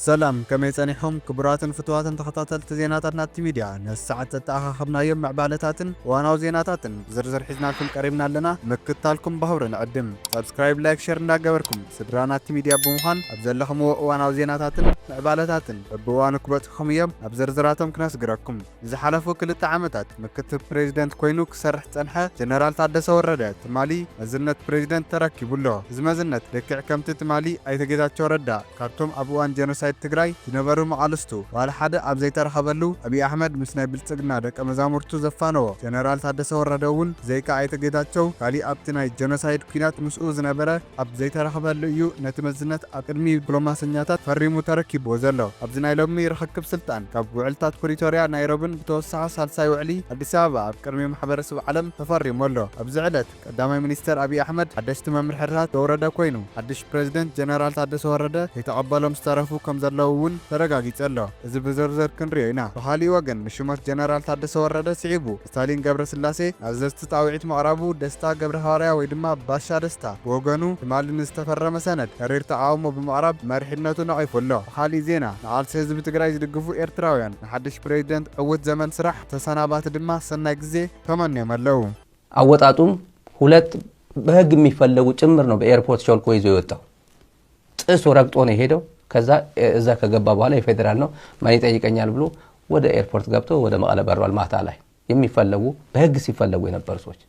ሰላም፣ ከመይ ጸኒሕኩም ክቡራትን ፍቱዋትን ተኸታተልቲ ዜናታት ናቲ ሚድያ? ነዚ ሰዓት ዘተኣኻኸብናዮም ምዕባለታትን እዋናዊ ዜናታትን ብዝርዝር ሒዝናልኩም ቀሪብና ኣለና። ምክትታልኩም ብኽብሪ ንዕድም። ሳብስክራይብ፣ ላይክ፣ ሼር እንዳገበርኩም ስድራ ናቲ ሚድያ ብምዃን ኣብ ዘለኹምዎ እዋናዊ ዜናታትን ምዕባለታትን በብእዋኑ ክበጽሑኹም እዮም። ኣብ ዝርዝራቶም ክነስግረኩም። ንዝሓለፉ ክልተ ዓመታት ምክትል ፕሬዚደንት ኮይኑ ክሰርሕ ዝጸንሐ ጀነራል ታደሰ ወረደ ትማሊ መዝነት ፕሬዚደንት ተረኪቡ ኣሎ። እዚ መዝነት ልክዕ ከምቲ ትማሊ ኣይተ ጌታቸው ረዳ ካብቶም ኣብ እዋን ጀኖሳይድ ትግራይ ዝነበሩ መቓልስቱ ዋላ ሓደ ኣብ ዘይተረኸበሉ፣ ኣብይ ኣሕመድ ምስ ናይ ብልጽግና ደቀ መዛሙርቱ ዘፋነዎ ጀነራል ታደሰ ወረደ እውን ብዘይካ ኣይተ ጌታቸው ካሊእ ኣብቲ ናይ ጀኖሳይድ ኲናት ምስኡ ዝነበረ ኣብ ዘይተረኸበሉ እዩ ነቲ መዝነት ኣብ ቅድሚ ዲፕሎማሰኛታት ፈሪሙ ተረኪብዎ ዘሎ። ኣብዚ ናይ ሎሚ ርኽክብ ስልጣን ካብ ውዕልታት ፕሪቶርያ ናይሮብን ብተወሳኺ ሳልሳይ ውዕሊ ኣዲስ ኣበባ ኣብ ቅድሚ ማሕበረሰብ ዓለም ተፈሪሙ ኣሎ። ኣብዚ ዕለት ቀዳማይ ሚኒስተር ኣብይ ኣሕመድ ሓደሽቲ መምርሕታት ዘውረደ ኮይኑ፣ ሓድሽ ፕሬዚደንት ጀነራል ታደሰ ወረደ ከይተቐበሎም ዝተረፉ ከም ዘለዉ እውን ተረጋጊጹ ኣሎ። እዚ ብዝርዝር ክንሪኦ ኢና። ብኻሊእ ወገን ንሽሞት ጀነራል ታደሰ ወረደ ስዒቡ ስታሊን ገብረስላሴ ኣዘዝቲ ጻውዒት ምቕራቡ ደስታ ገብረሃዋርያ ወይ ድማ ባሻ ደስታ ብወገኑ ትማሊ ንዝተፈረመ ሰነድ ተሪር ተቓውሞ ብምቕራብ መሪሕነቱ ነቒፉ ኣሎ። ብኻሊእ ዜና ንቓልሲ ህዝቢ ትግራይ ዝድግፉ ኤርትራውያን ንሓድሽ ፕሬዚደንት ዕዉት ዘመን ስራሕ፣ ተሰናባቲ ድማ ሰናይ ግዜ ተመንዮም ኣለዉ። አወጣጡም ሁለት በህግ የሚፈለጉ ጭምር ነው በኤርፖርት ሾልኮ ይዞ የወጣው። ጥሶ ረግጦ ነው የሄደው። ከዛ እዛ ከገባ በኋላ የፌዴራል ነው ማን ይጠይቀኛል ብሎ ወደ ኤርፖርት ገብቶ ወደ መቀለ በሯል። ማታ ላይ የሚፈለጉ በህግ ሲፈለጉ የነበሩ ሰዎች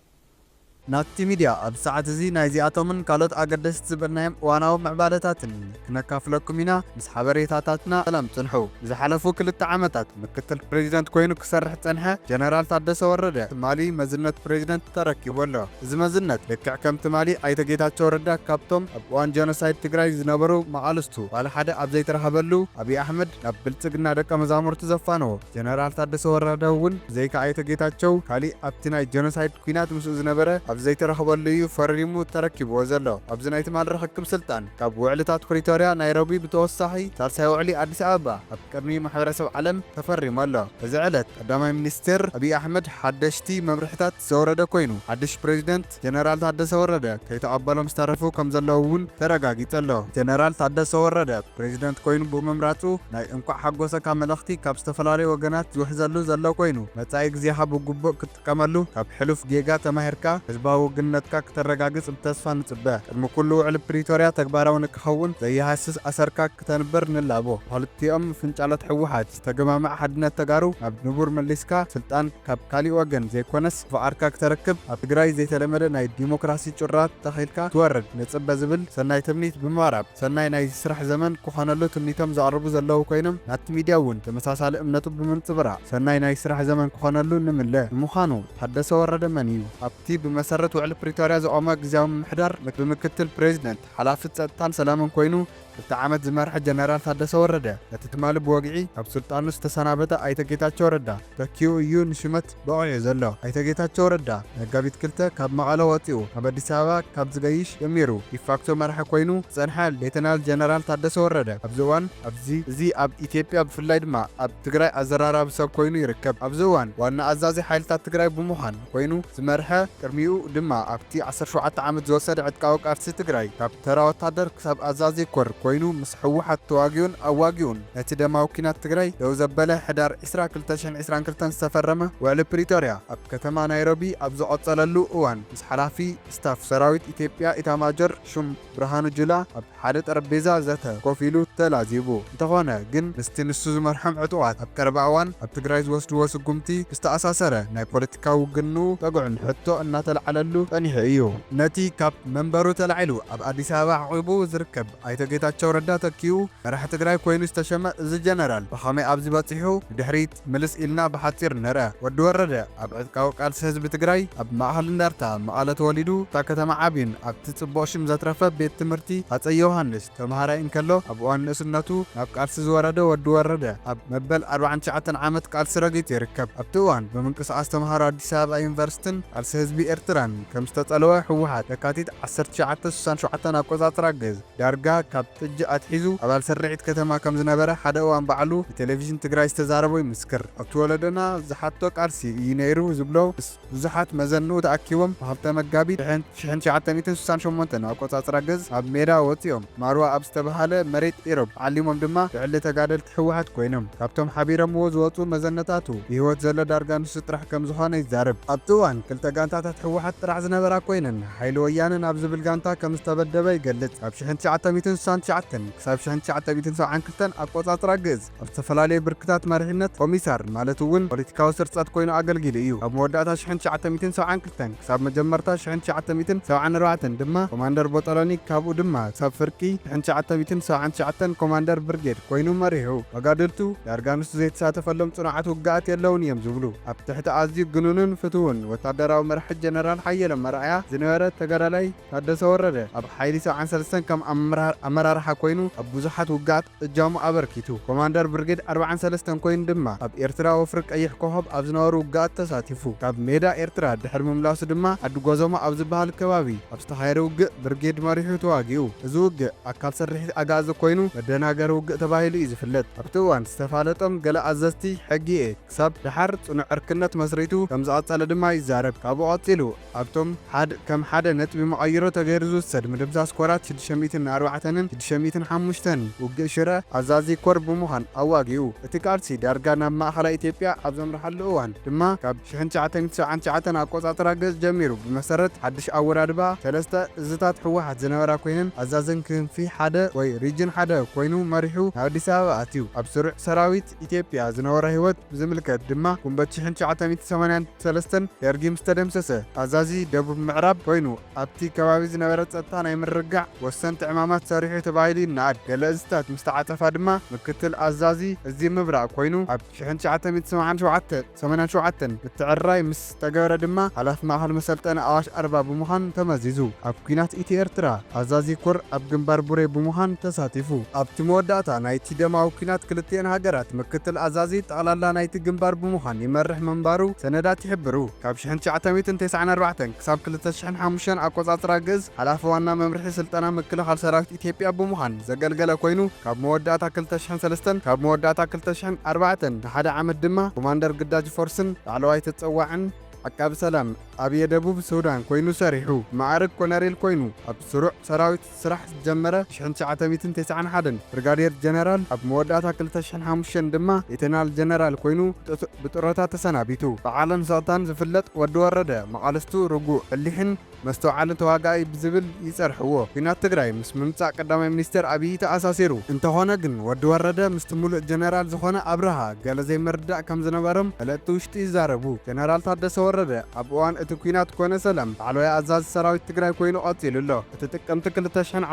ናቲ ሚድያ ኣብ ሰዓት እዚ ናይዚኣቶምን ካልኦት ኣገደስቲ ዝበልናዮም እዋናዊ ምዕባለታትን ክነካፍለኩም ኢና። ምስ ሓበሬታታትና ሰላም ጽንሑ። ዝሓለፉ ክልተ ዓመታት ምክትል ፕሬዚደንት ኮይኑ ክሰርሕ ጸንሐ ጀነራል ታደሰ ወረደ ትማሊ መዝነት ፕሬዚደንት ተረኪቡ ኣሎ። እዚ መዝነት ልክዕ ከም ትማሊ ኣይተ ጌታቸው ረዳ ካብቶም ኣብ እዋን ጀኖሳይድ ትግራይ ዝነበሩ መቓልስቱ ዋላ ሓደ ኣብ ዘይተረኸበሉ፣ ኣብይ ኣሕመድ ናብ ብልጽግና ደቀ መዛሙርቱ ዘፋነዎ ጀነራል ታደሰ ወረደ እውን ብዘይካ ኣይተ ጌታቸው ካሊእ ኣብቲ ናይ ጀኖሳይድ ኲናት ምስኡ ዝነበረ ኣብ ዘይተረኸበሉ እዩ ፈሪሙ ተረኪብዎ ዘሎ። ኣብዚ ናይ ትማል ርኽክብ ስልጣን ካብ ውዕልታት ፕሪቶርያ ናይሮቢ ብተወሳኺ ሳልሳይ ውዕሊ ኣዲስ ኣበባ ኣብ ቅድሚ ማሕበረሰብ ዓለም ተፈሪሙ ኣሎ። እዚ ዕለት ቀዳማይ ሚኒስትር ኣብይ ኣሕመድ ሓደሽቲ መምርሕታት ዘውረደ ኮይኑ ሓድሽ ፕሬዚደንት ጀነራል ታደሰ ወረደ ከይተቐበሎም ዝተረፉ ከም ዘለዉ እውን ተረጋጊጹ ኣሎ። ጀነራል ታደሰ ወረደ ፕሬዚደንት ኮይኑ ብምምራጹ ናይ እንኳዕ ሓጎሰካ መልእኽቲ ካብ ዝተፈላለዩ ወገናት ዝውሕዘሉ ዘሎ ኮይኑ፣ መጻኢ ግዜኻ ብግቡእ ክትጥቀመሉ፣ ካብ ሕሉፍ ጌጋ ተማሂርካ ህዝባዊ ውግንነትካ ክተረጋግጽ ብተስፋ ንጽበ። ቅድሚ ኩሉ ውዕሊ ፕሪቶርያ ተግባራዊ ንክኸውን ዘየሃስስ ኣሰርካ ክተንብር ንላቦ። ክልቲኦም ፍንጫላት ህወሓት ዝተገማምዐ ሓድነት ተጋሩ ናብ ንቡር መሊስካ ስልጣን ካብ ካሊእ ወገን ዘይኮነስ ፍቓድካ ክተረክብ ኣብ ትግራይ ዘይተለመደ ናይ ዲሞክራሲ ጩራ ተኺልካ ትወርድ ንጽበ ዝብል ሰናይ ትምኒት ብምቕራብ ሰናይ ናይ ስራሕ ዘመን ክኾነሉ ትምኒቶም ዘቕርቡ ዘለዉ ኮይኖም ናቲ ሚድያ እውን ተመሳሳሊ እምነቱ ብምንጽብራቕ ሰናይ ናይ ስራሕ ዘመን ክኾነሉ ንምነ። ንምዃኑ ታደሰ ወረደ መን እዩ? ኣብቲ ብመሰረት ውዕሊ ፕሪቶርያ ዝቖመ ግዝያዊ ምምሕዳር ብምክትል ፕሬዚደንት ሓላፊ ጸጥታን ሰላምን ኮይኑ ክልተ ዓመት ዝመርሐ ጀነራል ታደሰ ወረደ ነቲ ትማሊ ብወግዒ ካብ ስልጣኑ ዝተሰናበተ ኣይተ ጌታቸው ረዳ ተኪኡ እዩ ንሽመት በቒዑ ዘሎ። ኣይተ ጌታቸው ረዳ መጋቢት ክልተ ካብ መቐለ ወፂኡ ካብ ኣዲስ ኣበባ ካብ ዝገይሽ ጀሚሩ ዲፋክቶ መራሒ ኮይኑ ዝፀንሐ ሌተናል ጀነራል ታደሰ ወረደ ኣብዚ እዋን ኣብዚ እዚ ኣብ ኢትዮጵያ ብፍላይ ድማ ኣብ ትግራይ ኣዘራራቢ ሰብ ኮይኑ ይርከብ። ኣብዚ እዋን ዋና ኣዛዚ ሓይልታት ትግራይ ብምዃን ኮይኑ ዝመርሐ ቅድሚኡ ድማ ኣብቲ ዓሰርተ ሸውዓተ ዓመት ዝወሰደ ዕጥቃዊ ቃልሲ ትግራይ ካብ ተራ ወታደር ክሳብ ኣዛዚ ኮር ኮይኑ ምስ ህወሓት ተዋጊኡን ኣዋጊኡን ነቲ ደማዊ ኲናት ትግራይ ደው ዘበለ ሕዳር ዕስራ ክልተ ሽሕን ዕስራን ክልተን ዝተፈረመ ውዕሊ ፕሪቶርያ ኣብ ከተማ ናይሮቢ ኣብ ዝቐጸለሉ እዋን ምስ ሓላፊ ስታፍ ሰራዊት ኢትዮጵያ ኢታማጆር ሹም ብርሃኑ ጁላ ኣብ ሓደ ጠረጴዛ ዘተ ኮፍ ኢሉ ተላዚቡ። እንተኾነ ግን ምስቲ ንሱ ዝመርሖም ዕጡቓት ኣብ ቀረባ እዋን ኣብ ትግራይ ዝወስድዎ ስጉምቲ ዝተኣሳሰረ ናይ ፖለቲካዊ ውግንኡ ጠግዑን ሕቶ እናተለዓለሉ ጸኒሑ እዩ። ነቲ ካብ መንበሩ ተላዒሉ ኣብ ኣዲስ ኣበባ ዓቒቡ ዝርከብ ኣይተ ጌታቸው ረዳ ተኪኡ መራሒ ትግራይ ኮይኑ ዝተሸመ እዚ ጀነራል ብኸመይ ኣብዚ በጺሑ ንድሕሪት ምልስ ኢልና ብሓጺር ንርኣ። ወዲ ወረደ ኣብ ዕጥቃዊ ቃልሲ ህዝቢ ትግራይ ኣብ ማእኸል እንዳርታ መቐለ ተወሊዱ እታ ከተማ ዓብዩን ኣብቲ ጽቡቕ ሽም ዘትረፈ ቤት ትምህርቲ ሃፀይ ዮሃንስ ተምሃራይ እንከሎ ኣብ እዋን ንእስነቱ ናብ ቃልሲ ዝወረደ ወዲ ወረደ ኣብ መበል ኣርባዓን ትሽዓተን ዓመት ቃልሲ ረጊጹ ይርከብ። ኣብቲ እዋን ብምንቅስቓስ ተምሃሮ ኣዲስ ኣበባ ዩኒቨርሲቲን ቃልሲ ህዝቢ ኤርትራን ከም ዝተጸለወ ህወሓት ለካቲት ዓሰርተ ትሽዓተ ስሳን ሸውዓተን ኣቆጻጽራ ግእዝ ዳርጋ ካብ ሕጂ ኣትሒዙ ኣባል ስርዒት ከተማ ከም ዝነበረ ሓደ እዋን ባዕሉ ንቴሌቪዥን ትግራይ ዝተዛረቦ ይምስክር። ኣብቲ ወለዶና ዝሓቶ ቃልሲ እዩ ነይሩ ዝብሎ ምስ ብዙሓት መዘንኡ ተኣኪቦም ብክልተ መጋቢት ሽሕን ትሽዓተ ሚእትን ስሳን ሸሞንተን ኣቆጻጽራ ገዝ ኣብ ሜዳ ወጺኦም ማርዋ ኣብ ዝተባህለ መሬት ኢሮብ ዓሊሞም ድማ ብዕሊ ተጋደልቲ ህወሓት ኮይኖም። ካብቶም ሓቢሮምዎ ዝወጹ መዘነታቱ ብህይወት ዘሎ ዳርጋ ንሱ ጥራሕ ከም ዝኾነ ይዛረብ። ኣብቲ እዋን ክልተ ጋንታታት ህወሓት ጥራሕ ዝነበራ ኮይነን ሓይሊ ወያነ ናብ ዝብል ጋንታ ከም ዝተበደበ ይገልጽ። ካብ ሽሕን ትሽዓተ ሚእትን ስሳን ትሽዓተን ክሳብ ሽሕን ትሽዓተ ሚእትን ሰብዓን ክልተን ኣቆጻጽራ ግእዝ ኣብ ዝተፈላለዩ ብርክታት መሪሕነት ኮሚሳር ማለት እውን ፖለቲካዊ ስርጸት ኮይኑ ኣገልጊሉ እዩ። ካብ መወዳእታ ሽሕን ትሽዓተ ሚእትን ሰብዓን ክልተን ክሳብ መጀመርታ ሽሕን ትሽዓተ ሚእትን ሰብዓን ኣርባዕተን ድማ ኮማንደር ቦጠሎኒ፣ ካብኡ ድማ ክሳብ ፍርቂ ሽሕን ትሽዓተ ሚእትን ሰብዓን ትሽዓተን ኮማንደር ብርጌድ ኮይኑ መሪሑ። መጋድልቱ ዳርጋ ንሱ ዘይተሳተፈሎም ጽኑዓት ውግኣት የለውን እዮም ዝብሉ ኣብ ትሕቲ ኣዝዩ ግኑንን ፍትውን ወታደራዊ መራሒ ጀነራል ሓየሎም ኣርኣያ ዝነበረ ተጋዳላይ ታደሰ ወረደ ኣብ ሓይሊ ሰብዓን ሰለስተን ከም ኣመራ-፣ ኣመራርሓ ኮይኑ ኣብ ብዙሓት ውግኣት እጃሙ ኣበርኪቱ። ኮማንደር ብርጌድ ኣርባዓን ሰለስተን ኮይኑ ድማ ኣብ ኤርትራ ወፍሪ ቀይሕ ኮኸብ ኣብ ዝነበሩ ውግኣት ተሳቲፉ። ካብ ሜዳ ኤርትራ ድሕሪ ምምላሱ ድማ ዓዲ ጎዞሞ ኣብ ዝበሃል ከባቢ ኣብ ዝተኻየደ ውግእ ብርጌድ መሪሑ ተዋጊኡ። እዚ ውግእ ኣካል ስርሒት ኣጋዚ ኮይኑ መደናገሪ ውግእ ተባሂሉ እዩ ዝፍለጥ። ኣብቲ እዋን ዝተፋለጦም ገለ ኣዘዝቲ ሕጊኤ ክሳብ ደሓር ጽኑዕ ዕርክነት መስሪቱ ከም ዝቐጸለ ድማ ይዛረብ። ካብኡ ቀጺሉ ኣብቶም ሓድ-፣ ከም ሓደ ነጥቢ መቐይሮ ተገይሩ ዝውሰድ ምድምሳስ ኮራት ሽዱሽተ ሚእትን ኣርባዕተንን ሽዱሽተ ሚእትን ሓሙሽተን ውግእ ሽረ ኣዛዚ ኮር ብምዃን ኣዋጊኡ። እቲ ቃልሲ ዳርጋ ናብ ማእኸላይ ኢትዮጵያ ኣብ ዘምርሓሉ እዋን ድማ ካብ ሽሕን ትሽዓተ ሚእትን ሰብዓን ትሽዓተን ኣቆጻጽራ ገጽ ጀሚሩ ብመሰረት ሓድሽ ኣወዳድባ ሰለስተ እዝታት ህወሓት ዝነበራ ኮይነን ኣዛዝን ክንፊ ሓደ ወይ ሪጅን ሓደ ኮይኑ መሪሑ ናብ ኣዲስ ኣበባ ኣትዩ። ኣብ ስሩዕ ሰራዊት ኢትዮጵያ ዝነበሮ ህይወት ብዝምልከት ድማ ጉንበት ሽሕን ትሽዓተ ሚእትን ሰማንያን ሰለስተን ደርጊ ምስ ተደምሰሰ ኣዛዚ ደቡብ ምዕራብ ኮይኑ ኣብቲ ከባቢ ዝነበረ ጸጥታ ናይ ምርግጋዕ ወሰንቲ ዕማማት ሰሪሑ ተባሂሉ ይነኣድ። ገለ እዝታት ምስ ተዓጸፋ ድማ ምክትል ኣዛዚ እዚ ምብራቕ ኮይኑ ኣብ ሽሕን ትሽዓተ ሚእትን ሰማንያን ሸውዓተን ሰማንያን ሸውዓተን ምትዕርራይ ምስ ተገበረ ድማ ሓላፊ ማእኸል መሰልጠኒ ኣዋሽ ኣርባ ብምዃን ተመዚዙ። ኣብ ኲናት ኢትዮ ኤርትራ ኣዛዚ ኮር ኣብ ግንባር ቡሬ ብምዃን ተሳቲፉ። ኣብቲ መወዳእታ ናይቲ ደማዊ ኲናት ክልቲኤን ሃገራት ምክትል ኣዛዚ ጠቕላላ ናይቲ ግንባር ብምዃን ይመርሕ ምንባሩ ሰነዳት ይሕብሩ። ካብ ሽሕን ትሽዓተ ሚእትን ተስዓን ኣርባዕተን ክሳብ ክልተ ሽሕን ሓሙሽተን ኣቆጻጽራ ግእዝ ሓላፊ ዋና መምርሒ ስልጠና ምክልኻል ሰራዊት ኢትዮጵያ ብምዃን ዘገልገለ ኮይኑ ካብ መወዳእታ ክልተ ሽሕን ሰለስተን ካብ መወዳእታ ክልተ ሽሕን ኣርባዕተን ንሓደ ዓመት ድማ ኮማንደር ግዳጅ ፎርስን ላዕለዋይ ተጸዋዕን ዓቃቢ ሰላም ኣብ የደቡብ ሱዳን ኮይኑ ሰሪሑ። ማዕርግ ኮነሬል ኮይኑ ኣብ ስሩዕ ሰራዊት ስራሕ ዝጀመረ ሽሕን ትሽዓተ ሚእትን ተስዓን ሓደን ብርጋዴር ጀነራል ኣብ መወዳእታ ክልተ ሽሕን ሓሙሽተን ድማ ሌተናል ጀነራል ኮይኑ ብጥ-፣ ብጡረታ ተሰናቢቱ። ብዓለን ስቕታን ዝፍለጥ ወዲ ወረደ መቓልስቱ ርጉእ፣ እሊሕን መስተውዓልን ተዋጋኢ ብዝብል ይጸርሕዎ። ኲናት ትግራይ ምስ ምምጻእ ቀዳማይ ሚኒስተር ኣብይ ተኣሳሲሩ። እንተኾነ ግን ወዲ ወረደ ምስቲ ሙሉእ ጀነራል ዝኾነ ኣብርሃ ገለ ዘይምርዳእ ከም ዝነበሮም ፈለጥቲ ውሽጢ ይዛረቡ። ጀነራል ታደሰ ወረደ ኣብ እዋን እቲ ኲናት ኮነ ሰላም ላዕለዋይ ኣዛዚ ሰራዊት ትግራይ ኮይኑ ቀጺሉ ኣሎ። እቲ ጥቅምቲ ክልተ ሽሕን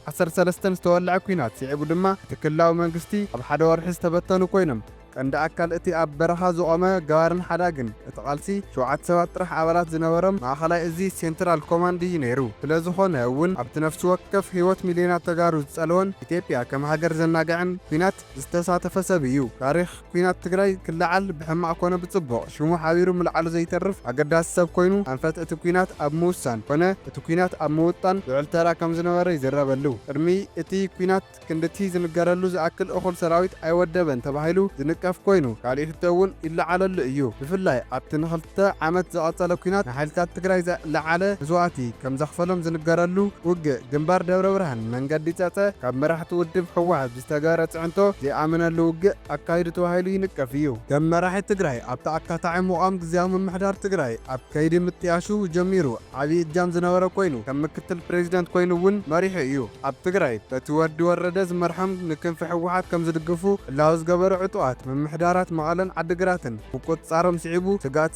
ዓሰርተ ሰለስተን ዝተወልዐ ኲናት ስዒቡ ድማ እቲ ክልላዊ መንግስቲ ኣብ ሓደ ወርሒ ዝተበተኑ ኮይኖም ቀንዲ ኣካል እቲ ኣብ በረኻ ዝቖመ ገባርን ሓዳግን እቲ ቃልሲ ሸውዓተ ሰባት ጥራሕ ኣባላት ዝነበሮም ማእኸላይ እዚ ሴንትራል ኮማንድ እዩ ነይሩ። ስለ ዝኾነ እውን ኣብቲ ነፍሲ ወከፍ ህይወት ሚልዮናት ተጋሩ ዝጸለወን ኢትዮጵያ ከም ሃገር ዘናግዐን ኲናት ዝተሳተፈ ሰብ እዩ። ታሪኽ ኲናት ትግራይ ክለዓል ብሕማቕ ኮነ ብጽቡቕ ሽሙ ሓቢሩ ምልዓሉ ዘይተርፍ ኣገዳሲ ሰብ ኮይኑ ኣንፈት እቲ ኲናት ኣብ ምውሳን ኮነ እቲ ኲናት ኣብ ምውጣን ልዑል ተራ ከም ዝነበረ ይዝረበሉ። ቅድሚ እቲ ኲናት ክንድቲ ዝንገረሉ ዝኣክል እኹል ሰራዊት ኣይወደበን ተባሂሉ ዝንቀፍ ኮይኑ፣ ካልእ ሕቶ እውን ይለዓለሉ እዩ። ብፍላይ ኣብቲ ንኽልተ ዓመት ዝቐጸለ ኲናት ንሓይልታት ትግራይ ዝለዓለ መስዋእቲ ከም ዘኽፈሎም ዝንገረሉ ውግእ ግንባር ደብረ ብርሃን መንገዲ ጸጸ ካብ መራሕቲ ውድብ ህወሓት ብዝተገበረ ጽዕንቶ ዘይኣመነሉ ውግእ ኣካይዱ ተባሂሉ ይንቀፍ እዩ። ከም መራሒ ትግራይ ኣብቲ ኣካታዒ ምቋም ግዝያዊ ምምሕዳር ትግራይ ኣብ ከይዲ ምጥያሹ ጀሚሩ ዓብዪ እጃም ዝነበረ ኮይኑ፣ ከም ምክትል ፕሬዚደንት ኮይኑ እውን መሪሑ እዩ። ኣብ ትግራይ በቲ ወዲ ወረደ ዝመርሖም ንክንፊ ህወሓት ከም ዝድግፉ ህላወ ዝገበሩ ዕጡቓት ምምሕዳራት መቐለን ዓዲግራትን ምቁፅፃሮም ስዒቡ ስግኣት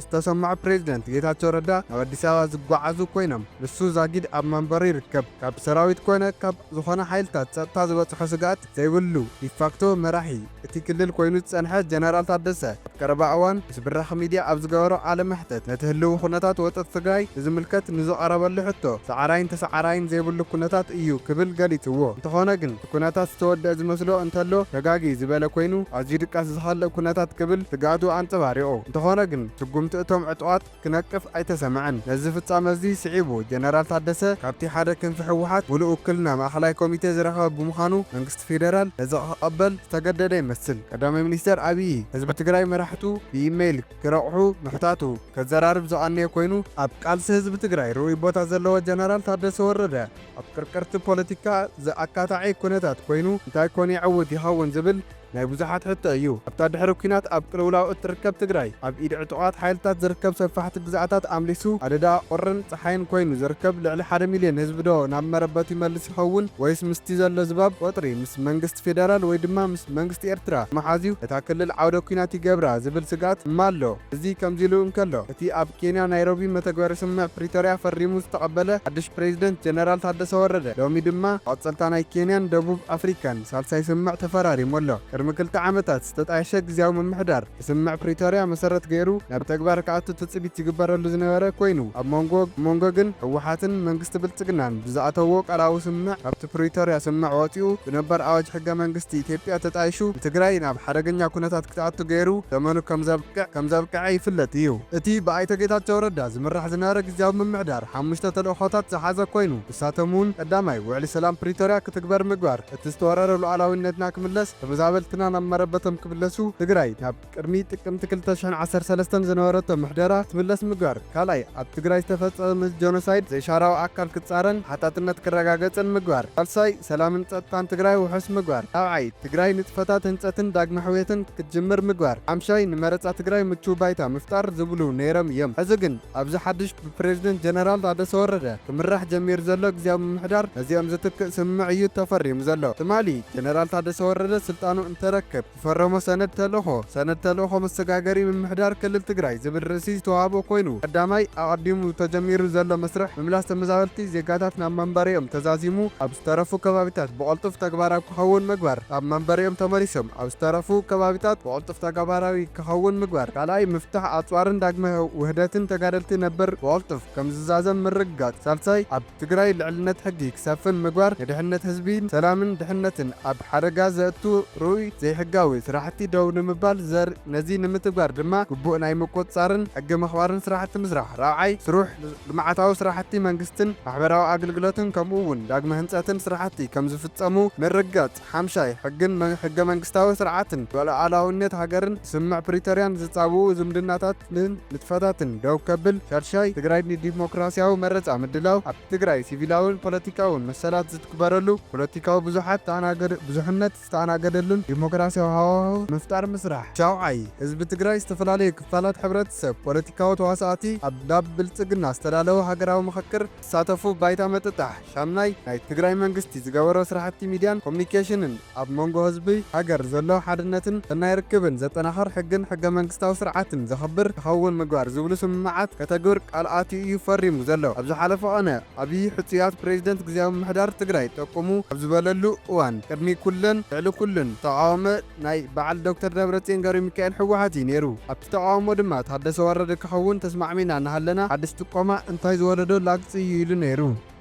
ዝተሰምዖ ፕሬዚደንት ጌታቸው ረዳ ናብ ኣዲስ ኣበባ ዝጓዓዙ ኮይኖም፣ ንሱ ዛጊድ ኣብ መንበሩ ይርከብ። ካብ ሰራዊት ኮነ ካብ ዝኾነ ሓይልታት ጸጥታ ዝበጽሖ ስግኣት ዘይብሉ ዲፋክቶ መራሒ እቲ ክልል ኮይኑ ዝጸንሐ ጀነራል ታደሰ ኣብ ቀረባ እዋን ምስ ብራኽ ሚድያ ኣብ ዝገበሮ ቃለ መሕተት ነቲ ህልዊ ኩነታት ወጠት ትግራይ ብዝምልከት ንዝቐረበሉ ሕቶ ሰዓራይን ተሰዓራይን ዘይብሉ ኩነታት እዩ ክብል ገሊጽዎ። እንተኾነ ግን እቲ ኩነታት ዝተወደአ ዝመስሎ እንተሎ ተጋጊ ዝበለ ኮይኑ ኣዝዩ ይድቃስ ዝኸልእ ኩነታት ክብል ስግኣቱ ኣንጸባሪቑ። እንተኾነ ግን ስጉምቲ እቶም ዕጡቓት ክነቅፍ ኣይተሰምዐን። ነዚ ፍጻመ እዚ ስዒቡ ጀነራል ታደሰ ካብቲ ሓደ ክንፊ ህወሓት ሙሉእ ውክልና ማእኸላይ ኮሚቴ ዝረኸበ ብምዃኑ መንግስቲ ፌደራል ነዚ ክቐበል ዝተገደደ ይመስል። ቀዳማይ ሚኒስተር ኣብዪ ህዝቢ ትግራይ መራሕቱ ብኢሜይል ክረቑሑ ምሕታቱ ከዘራርብ ዝቐነየ ኮይኑ ኣብ ቃልሲ ህዝቢ ትግራይ ርኡይ ቦታ ዘለዎ ጀነራል ታደሰ ወረደ ኣብ ቅርቅርቲ ፖለቲካ ዘኣካታዒ ኩነታት ኮይኑ እንታይ ኮን ይዕውት ይኸውን ዝብል ናይ ብዙሓት ሕቶ እዩ። ኣብታ ድሕሪ ኲናት ኣብ ቅልውላው እትርከብ ትግራይ ኣብ ኢድ ዕጡቓት ሓይልታት ዝርከብ ሰፋሕቲ ግዝኣታት ኣምሊሱ ኣደዳ ቁርን ጸሓይን ኮይኑ ዝርከብ ልዕሊ ሓደ ሚልዮን ህዝቢ ዶ ናብ መረበቱ ይመልስ ይኸውን ወይስ ምስቲ ዘሎ ዝባብ ቁጽሪ ምስ መንግስቲ ፌደራል ወይ ድማ ምስ መንግስቲ ኤርትራ መሓዝዩ እታ ክልል ዓውደ ኲናት ይገብራ ዝብል ስግኣት ድማ ኣሎ። እዚ ከምዚ ኢሉ እንከሎ እቲ ኣብ ኬንያ ናይሮቢ መተግበሪ ስምምዕ ፕሪቶርያ ፈሪሙ ዝተቐበለ ሓድሽ ፕሬዚደንት ጀነራል ታደሰ ወረደ ሎሚ ድማ መቐጸልታ ናይ ኬንያን ደቡብ ኣፍሪካን ሳልሳይ ስምምዕ ተፈራሪሙ ኣሎ። ቅድሚ ክልተ ዓመታት ዝተጣየሸ ግዝያዊ ምምሕዳር ብስምምዕ ፕሪቶርያ መሰረት ገይሩ ናብ ተግባር ክኣቱ ትጽቢት ዝግበረሉ ዝነበረ ኮይኑ ኣብ መንጎ መንጎ ግን ህወሓትን መንግስቲ ብልጽግናን ብዝኣተዎ ቃላዊ ስምምዕ ካብቲ ፕሪቶርያ ስምምዕ ወጺኡ ብነባር ኣዋጅ ሕገ መንግስቲ ኢትዮጵያ ተጣይሹ ንትግራይ ናብ ሓደገኛ ኩነታት ክትኣቱ ገይሩ ዘመኑ ከም ዘብቅዕ ከም ዘብቅዐ ይፍለጥ እዩ። እቲ ብኣይተ ጌታቸው ረዳ ዝምራሕ ዝነበረ ግዝያዊ ምምሕዳር ሓሙሽተ ተልእኾታት ዝሓዘ ኮይኑ ንሳቶም እውን ቀዳማይ ውዕሊ ሰላም ፕሪቶርያ ክትግበር ምግባር፣ እቲ ዝተወረረ ሉዓላዊነትና ክምለስ፣ ተመዛበልትና ናብ መረበቶም ክምለሱ፣ ትግራይ ናብ ቅድሚ ጥቅምቲ ክልተ ሽሕን ዓሰርተ ሰለስተን ዝነበረቶ ምሕደራ ክትምለስ ምግባር፣ ካልኣይ ኣብ ትግራይ ዝተፈጸመ ጀኖሳይድ ዘይሻራዊ ኣካል ክጻረን ተሓታትነት ክረጋገጽን ምግባር፣ ሳልሳይ ሰላምን ጸጥታን ትግራይ ውሑስ ምግባር፣ ራብዓይ ትግራይ ንጥፈታት ህንጸትን ዳግመ ሕውየትን ክትጅምር ምግባር፣ ሓምሻይ ንመረጻ ትግራይ ምቹው ባይታ ምፍጣር ዝብሉ ነይሮም እዮም። ሕዚ ግን ኣብዚ ሓድሽ ብፕሬዚደንት ጀነራል ታደሰ ወረደ ክምራሕ ጀሚሩ ዘሎ ግዝያዊ ምምሕዳር ነዚኦም ዝትክእ ስምምዕ እዩ ተፈሪሙ ዘሎ። ትማሊ ጀነራል ታደሰ ወረደ ስልጣኑ እንተረክብ ዝፈረሞ ሰነድ ተልእኾ፣ ሰነድ ተልእኾ መሰጋገሪ ምምሕዳር ክልል ትግራይ ዝብል ርእሲ ዝተዋህቦ ኮይኑ፣ ቀዳማይ ኣቐዲሙ ተጀሚሩ ዘሎ መስርሕ ምምላስ ተመዛበልቲ ዜጋታት ናብ መንበሪኦም ተዛዚሙ ኣብ ዝተረፉ ከባቢታት ብቐልጡፍ ተግባራዊ ክኸውን ምግባር፣ ኣብ መንበሪኦም ተመሊሶም ኣብ ዝተረፉ ከባቢታት ብቐልጡፍ ተግባራዊ ክኸውን ምግባር፣ ካልኣይ ምፍታሕ ኣጽዋርን ዳግመ ውህደትን ተጋደልቲ ነበር ብቐልጡፍ ከም ዝዛዘም ምርግጋጽ፣ ሳልሳይ ኣብ ትግራይ ልዕልነት ሕጊ ክሰፍን ምግባር፣ ንድሕነት ህዝቢን ሰላምን ድሕነትን ኣብ ሓደጋ ዘእቱ ርኡይ ዘይሕጋዊ ስራሕቲ ደው ንምባል ዘር-፣ ነዚ ንምትግባር ድማ ግቡእ ናይ ምቁጽጻርን ሕጊ ምኽባርን ስራሕቲ ምስራሕ፣ ራብዓይ ስሩሕ ልምዓታዊ ስራሕቲ መንግስትን ማሕበራዊ ኣገልግሎትን ከምኡ እውን ዳግመ ህንጸትን ስራሕቲ ከም ዝፍጸሙ ምርግጋጽ፣ ሓምሻይ ሕግን መ-፣ ሕገ መንግስታዊ ስርዓትን ሉዓላዊነት ሃገርን ስምምዕ ፕሪቶርያን ዝጻብኡ ዝምድናታትን ንጥፈታትን ደው ከብል፣ ሻድሻይ ትግራይ ንዲሞክራሲያዊ መረጻ ምድላው፣ ኣብ ትግራይ ሲቪላውን ፖለቲካውን መሰላት ዝትግበረሉ፣ ፖለቲካዊ ብዙሓት ዝተኣናገደ-፣ ብዙሕነት ዝተኣናገደሉን ዲሞክራሲያዊ ሃዋህው ምፍጣር ምስራሕ፣ ሻውዓይ ህዝቢ ትግራይ ዝተፈላለዩ ክፋላት ሕብረተሰብ፣ ፖለቲካዊ ተዋሳእቲ ኣብ ናብ ብልጽግና ዝተዳለወ ሃገራዊ ምኽክር ክሳተፉ ባይታ ምጥጣሕ፣ ሻምናይ ናይ ትግራይ መንግስቲ ዝገበሮ ስራሕቲ ሚድያን ኮሚኒኬሽንን ኣብ መንጎ ህዝቢ ሃገር ዘሎ ሓድነትን ሰናይ ርክብን ዘጠናኽር ሕግን ሕገ መንግስታዊ ስርዓትን ዘኽብር ክኸውን ምግባር ዝብሉ ስምምዓት ከተግብር ቃል ኣትዩ እዩ ፈሪሙ ዘሎ። ኣብ ዝሓለፈ ቐነ ኣብዪ ሕጹያት ፕሬዚደንት ግዝያዊ ምምሕዳር ትግራይ ጠቁሙ ኣብ ዝበለሉ እዋን ቅድሚ ኩለን ልዕሊ ኩሉን ተቓወመ ናይ በዓል ዶክተር ደብረጽዮን ገብረሚካኤል ህወሓት እዩ ነይሩ። ኣብቲ ተቓውሞ ድማ ታደሰ ወረደ ክኸውን ተስማዕሚና እናሃለና ሓድሽ ጥቆማ እንታይ ዝወለዶ ላግጺ እዩ ኢሉ ነይሩ።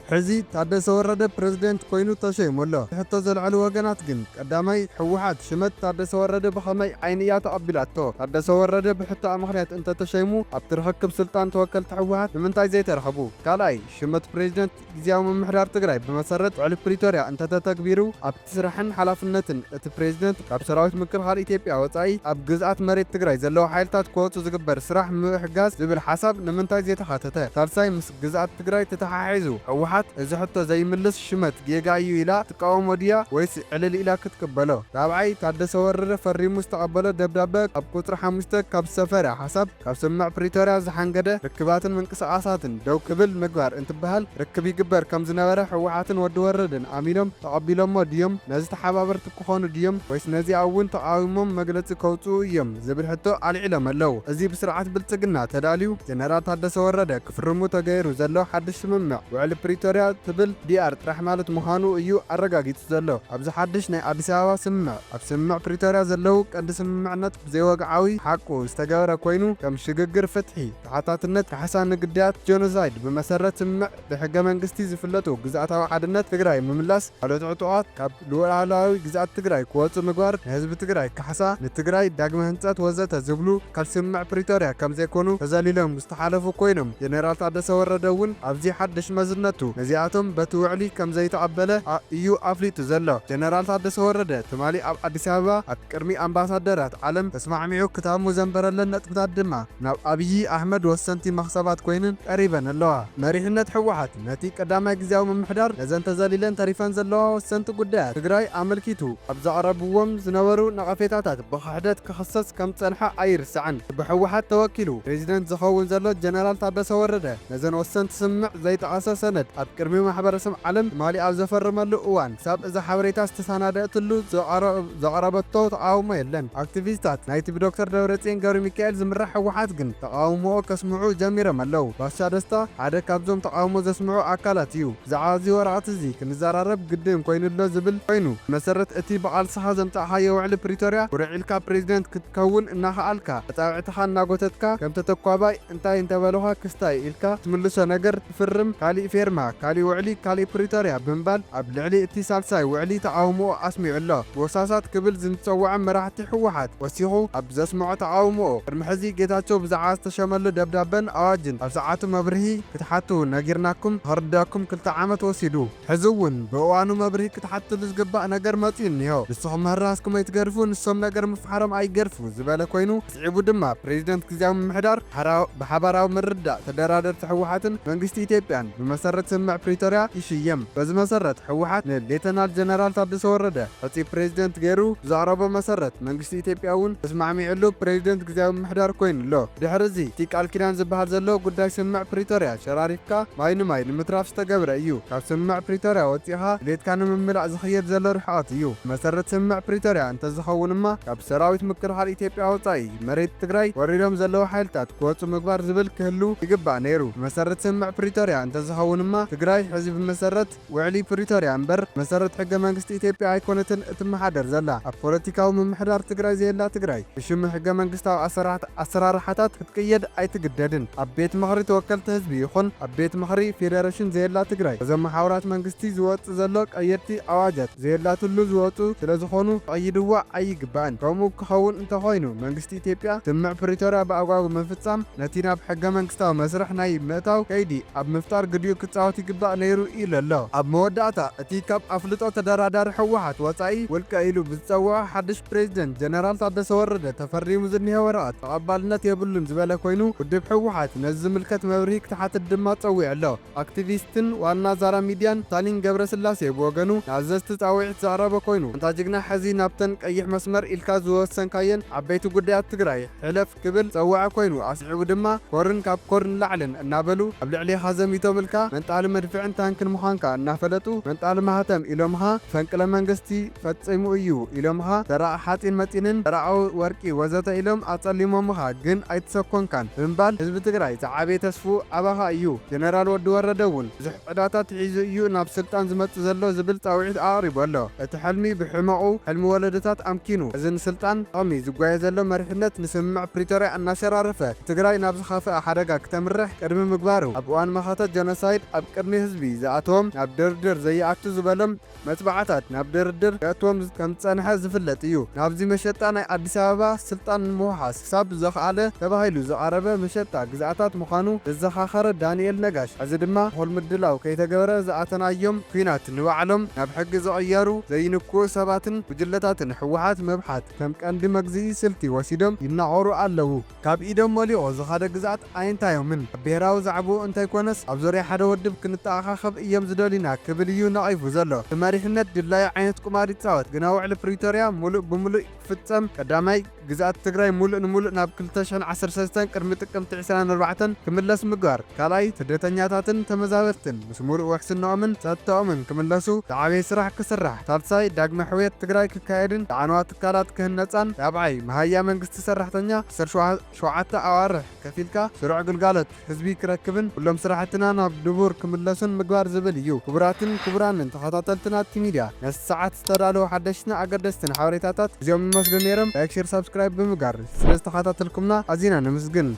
ሕዚ ታደሰ ወረደ ፕሬዚደንት ኮይኑ ተሸይሙ ኣሎ። ሕቶ ዘልዐሉ ወገናት ግን ቀዳማይ ህወሓት ሽመት ታደሰ ወረደ ብኸመይ ዓይኒ እያ ተቐቢላቶ? ታደሰ ወረደ ብሕቶኣ ምኽንያት እንተተሸይሙ ኣብቲ ርኽክብ ስልጣን ተወከልቲ ህወሓት ንምንታይ ዘይተረኸቡ? ካልኣይ ሽመት ፕሬዚደንት ግዝያዊ ምምሕዳር ትግራይ ብመሰረት ውዕሊ ፕሪቶርያ እንተተተግቢሩ ኣብቲ ስራሕን ሓላፍነትን እቲ ፕሬዚደንት ካብ ሰራዊት ምክልኻል ኢትዮጵያ ወጻኢ ኣብ ግዝኣት መሬት ትግራይ ዘለዉ ሓይልታት ክወጹ ዝግበር ስራሕ ምሕጋዝ ዝብል ሓሳብ ንምንታይ ዘይተኻተተ? ሳልሳይ ምስ ግዝኣት ትግራይ ተተሓሒዙ ህወሓት እዚ ሕቶ ዘይምልስ ሽመት ጌጋ እዩ ኢላ ትቃወሞ ድያ ወይስ ዕልል ኢላ ክትቅበሎ? ራብዓይ ታደሰ ወረደ ፈሪሙ ዝተቐበሎ ደብዳበ ኣብ ቁጽሪ ሓሙሽተ ካብ ዝሰፈረ ሓሳብ ካብ ስምምዕ ፕሪቶርያ ዝሓንገደ ርክባትን ምንቅስቓሳትን ደው ክብል ምግባር እንትበሃል ርክብ ይግበር ከም ዝነበረ ህወሓትን ወዲ ወረደን ኣሚኖም ተቐቢሎሞ ድዮም? ነዚ ተሓባበርቲ ክኾኑ ድዮም? ወይስ ነዚኣ እውን ተቓዊሞም መግለጺ ከውጽኡ እዮም ዝብል ሕቶ ኣልዒሎም ኣለዉ። እዚ ብስርዓት ብልጽግና ተዳልዩ ጀነራል ታደሰ ወረደ ክፍርሙ ተገይሩ ዘሎ ሓድሽ ስምምዕ ውዕሊ ፕሪቶ ፕሪቶርያ ትብል ዲኣር ጥራሕ ማለት ምዃኑ እዩ ኣረጋጊጹ ዘሎ። ኣብዚ ሓድሽ ናይ ኣዲስ ኣበባ ስምምዕ፣ ኣብ ስምምዕ ፕሪቶርያ ዘለዉ ቀንዲ ስምምዕነት ብዘይወግዓዊ ሓቁ ዝተገበረ ኮይኑ፣ ከም ሽግግር ፍትሒ፣ ተሓታትነት፣ ካሕሳ ንግዳያት ጀኖሳይድ ብመሰረት ስምምዕ ብሕገ መንግስቲ ዝፍለጡ ግዝኣታዊ ሓድነት ትግራይ ምምላስ፣ ካልኦት ዕጡቓት ካብ ሉዓላዊ ግዝኣት ትግራይ ክወፁ ምግባር፣ ንህዝቢ ትግራይ ካሕሳ፣ ንትግራይ ዳግመ ህንፀት ወዘተ ዝብሉ ካብ ስምምዕ ፕሪቶርያ ከም ዘይኮኑ ተዘሊሎም ዝተሓለፉ ኮይኖም፣ ጀነራል ታደሰ ወረደ እውን ኣብዚ ሓድሽ መዝነቱ ነዚኣቶም በቲ ውዕሊ ከም ዘይተቐበለ ኣ-፣ እዩ ኣፍሊጡ ዘሎ። ጀነራል ታደሰ ወረደ ትማሊ ኣብ ኣዲስ ኣበባ ኣብ ቅድሚ ኣምባሳደራት ዓለም ተስማዕሚዑ ክታሙ ዘንበረለን ነጥብታት ድማ ናብ ኣብዪ ኣሕመድ ወሰንቲ መኽሰባት ኮይነን ቀሪበን ኣለዋ። መሪሕነት ህወሓት ነቲ ቀዳማይ ግዝያዊ ምምሕዳር ነዘን ተዘሊለን ተሪፈን ዘለዋ ወሰንቲ ጉዳያት ትግራይ ኣመልኪቱ ኣብ ዘቕረብዎም ዝነበሩ ነቐፌታታት ብኽሕደት ክኽሰስ ከም ዝጸንሐ ኣይርሳዕን። ብህወሓት ተወኪሉ ፕሬዚደንት ዝኸውን ዘሎ ጀነራል ታደሰ ወረደ ነዘን ወሰንቲ ስምምዕ ዘይጠቐሰ ሰነድ ኣብ ቅድሚ ማሕበረሰብ ዓለም ትማሊ ኣብ ዘፈረመሉ እዋን ክሳብ እዛ ሓበሬታ ዝተሰናደእትሉ ዘቐረ-፣ ዘቐረበቶ ተቓውሞ የለን። ኣክቲቪስታት ናይቲ ብዶክተር ደብረጽዮን ገብረ ሚካኤል ዝምራሕ ህወሓት ግን ተቓውሞኦ ከስምዑ ጀሚሮም ኣለዉ። ባሻ ደስታ ሓደ ካብዞም ተቓውሞ ዘስምዑ ኣካላት እዩ። ብዛዕባ እዚ ወረቐት እዚ ክንዘራረብ ግድን ኮይኑሎ ዝብል ኮይኑ፣ መሰረት እቲ ብቓልስኻ ዘምጻእኻዮ ውዕሊ ፕሪቶርያ ውርዕ ኢልካ ፕሬዚደንት ክትከውን እናኸኣልካ፣ ኣጻብዕትኻ እናጎተትካ ከም ተተኳባይ እንታይ እንተበሉኻ ክስታይ ኢልካ ትምልሶ ነገር ትፍርም፣ ካሊእ ፌርማ፣ ካሊእ ውዕሊ፣ ካሊእ ፕሪቶርያ ብምባል ኣብ ልዕሊ እቲ ሳልሳይ ውዕሊ ተቓውሞኡ ኣስሚዑ ኣሎ። ጎሳሳት ክብል ዝጸውዖም መራሕቲ ህወሓት ወሲኹ ኣብ ዘስምዖ ተቓውሞኡ፣ ቅድሚ ሕዚ ጌታቸው ብዛዕባ ዝተሸመሉ ደብዳበን ኣዋጅን ኣብ ሰዓቱ መብርሂ ክትሓቱ ነጊርናኩም፣ ንኽርደኩም ክልተ ዓመት ወሲዱ። ሕዚ እውን ብእዋኑ መብርሂ ክትሓትሉ ዝግባእ ነገር መጺኡ እኒሆ። ንስኹም ምህራስኩም ኣይትገድፉ፣ ንሶም ነገር ምፍሓሮም ኣይገድፉ ዝበለ ኮይኑ፣ ስዒቡ ድማ ፕሬዚደንት ግዝያዊ ምምሕዳር ሓራ-፣ ብሓባራዊ ምርድዳእ ተደራደርቲ ህወሓትን መንግስቲ ኢትዮጵያን ብመሰረት ስምምዕ ፕሪቶርያ ይሽየም። በዚ መሰረት ህወሓት ንሌተናል ጀነራል ታደሰ ወረደ ሕጹይ ፕሬዚደንት ገይሩ ብዘቕረቦ መሰረት መንግስቲ ኢትዮጵያ እውን ተስማዕሚዕሉ ፕሬዚደንት ግዝያዊ ምምሕዳር ኮይኑ ኣሎ። ድሕሪ እዚ እቲ ቃል ኪዳን ዝበሃል ዘሎ ጉዳይ ስምምዕ ፕሪቶርያ ሸራሪፍካ ማይ ንማይ ንምትራፍ ዝተገብረ እዩ። ካብ ስምምዕ ፕሪቶርያ ወጺኻ ድሌትካ ንምምላእ ዝኸየድ ዘሎ ርሕቐት እዩ። መሰረት ስምምዕ ፕሪቶርያ እንተዝኸውን እማ ካብ ሰራዊት ምክልኻል ኢትዮጵያ ወጻኢ መሬት ትግራይ ወሪዶም ዘለዉ ሓይልታት ክወጹ ምግባር ዝብል ክህሉ ይግባእ ነይሩ። መሰረት ስምምዕ ፕሪቶርያ እንተዝኸውን እማ ትግራይ ሕዚ ብመሰረት ውዕሊ ፕሪቶርያ እምበር መሰረት ሕገ መንግስቲ ኢትዮጵያ ኣይኮነትን እትመሓደር ዘላ። ኣብ ፖለቲካዊ ምምሕዳር ትግራይ ዘየላ ትግራይ፣ ብሽም ሕገ መንግስታዊ ኣሰራርሓ-፣ ኣሰራርሓታት ክትቅየድ ኣይትግደድን። ኣብ ቤት ምኽሪ ተወከልቲ ህዝቢ ይኹን ኣብ ቤት ምኽሪ ፌደሬሽን ዘየላ ትግራይ፣ እዞም መሓውራት መንግስቲ ዝወጽእ ዘሎ ቀየድቲ ኣዋጃት ዘየላትሉ ዝወጹ ስለ ዝኾኑ ክቕይድዋ ኣይግባእን። ከምኡ ክኸውን እንተኾይኑ መንግስቲ ኢትዮጵያ ስምምዕ ፕሪቶርያ ብኣግባቡ ምፍጻም ነቲ ናብ ሕገ መንግስታዊ መስርሕ ናይ ምእታው ከይዲ ኣብ ምፍጣር ግዲኡ ክጻወት ይግባእ ነይሩ ኢሉ ኣሎ። ኣብ መወዳእታ እቲ ካብ ኣፍልጦ ተደራዳሪ ህወሓት ወጻኢ ውልቀ ኢሉ ብዝጸውዖ ሓድሽ ፕሬዚደንት ጀነራል ታደሰ ወረደ ተፈሪሙ ዝኒሀ ወረቐት ተቐባልነት የብሉን ዝበለ ኮይኑ ውድብ ህወሓት ነዚ ዝምልከት መብርሂ ክትሓትት ድማ ጸዊዑ ኣሎ። ኣክቲቪስትን ዋና ዛራ ሚድያን ስታሊን ገብረስላሴ ብወገኑ ንኣዘዝቲ ጻውዒት ዘቕረበ ኮይኑ፣ ኣንታ ጅግና ሕዚ ናብተን ቀይሕ መስመር ኢልካ ዝወሰንካየን ዓበይቲ ጉዳያት ትግራይ ሕለፍ ክብል ጸውዐ ኮይኑ፣ ኣስዒቡ ድማ ኮርን ካብ ኮርን ላዕልን እናበሉ ኣብ ልዕሌኻ ዘሚቶም ኢልካ መንጣሊ መድፍዕን ታንክን ምዃንካ እናፈለጡ መንጣሊ ማህተም ኢሎምኻ፣ ፈንቅለ መንግስቲ ፈጺሙ እዩ ኢሎምኻ፣ ዘራእ ሓጺን መጺንን ዘራእ ወርቂ ወዘተ ኢሎም ኣጸሊሞምኻ፣ ግን ኣይተሰኮንካን ብምባል ህዝቢ ትግራይ ዝዓበየ ተስፉ ኣባኻ እዩ። ጀነራል ወዲ ወረደ እውን ብዙሕ ዕዳታት ሒዙ እዩ ናብ ስልጣን ዝመጽእ ዘሎ ዝብል ጻውዒት ኣቕሪቡ ኣሎ። እቲ ሕልሚ ብሕመቑ ሕልሚ ወለዶታት ኣምኪኑ፣ እዚ ንስልጣን ጥቕሚ ዝጓየ ዘሎ መሪሕነት ንስምምዕ ፕሪቶርያ እናሸራረፈ ትግራይ ናብ ዝኸፍአ ሓደጋ ክተምርሕ ቅድሚ ምግባሩ፣ ኣብ እዋን መኸተ ጀኖሳይድ ኣብ ቅድሚ ህዝቢ ዝኣተዎም ናብ ድርድር ዘይኣቱ ዝበሎም መጽባዕታት ናብ ድርድር ከእትዎም ከም ዝጸንሐ ዝፍለጥ እዩ። ናብዚ መሸጣ ናይ ኣዲስ ኣበባ ስልጣን ንምውሓስ ክሳብ ዘኽኣለ ተባሂሉ ዝቐረበ መሸጣ ግዝኣታት ምዃኑ ዘዘኻኸረ ዳንኤል ነጋሽ፣ ሕዚ ድማ እኹል ምድላው ከይተገበረ ዝኣተናዮም ኲናት ንባዕሎም ናብ ሕጊ ዝቕየሩ ዘይንክኡ ሰባትን ጉጅለታትን ህወሓት ምብሓት ከም ቀንዲ መግዝኢ ስልቲ ወሲዶም ይናቖሩ ኣለዉ። ካብ ኢዶም ወሊቑ ዝኸደ ግዝኣት ኣየንታዮምን። ኣብ ብሄራዊ ዛዕባኡ እንተይኮነስ ኣብ ዙርያ ሓደ ውድብ ክንተኣኻኸብ እዮም ዝደልዩና ክብል እዩ ነቒፉ ዘሎ። እቲ መሪሕነት ድላዩ ዓይነት ቁማር ይጻወት፣ ግና ውዕሊ ፕሪቶርያ ሙሉእ ብሙሉእ ፍጸም ቀዳማይ ግዝኣት ትግራይ ሙሉእ ንሙሉእ ናብ ክልተ ሽሕን ዓሰርተ ሰለስተን ቅድሚ ጥቅምቲ ዕስራን ኣርባዕተን ክምለስ ምግባር፣ ካልኣይ ስደተኛታትን ተመዛበልትን ምስ ሙሉእ ውሕስናኦምን ጸጥታኦምን ክምለሱ ዝዓበየ ስራሕ ክስራሕ፣ ሳልሳይ ዳግመ ሕውየት ትግራይ ክካየድን ዝዓነዋ ትካላት ክህነጻን፣ ራብዓይ መሃያ መንግስቲ ሰራሕተኛ ዓሰርተ ሸውዓተ ኣዋርሕ ከፊልካ ስሩዕ ግልጋሎት ህዝቢ ክረክብን ኩሎም ስራሕትና ናብ ንቡር ክምለሱን ምግባር ዝብል እዩ። ክቡራትን ክቡራንን ተኸታተልቲ ናቲ ሚድያ፣ ነቲ ሰዓት ዝተዳለዉ ሓደሽትን ኣገደስትን ሓበሬታታት እዚኦም ይመስሉ ነይሮም። ላይክ፣ ሼር፣ ሳብስክራይብ ብምግባር ስለ ዝተኸታተልኩምና ኣዚና ነመስግን።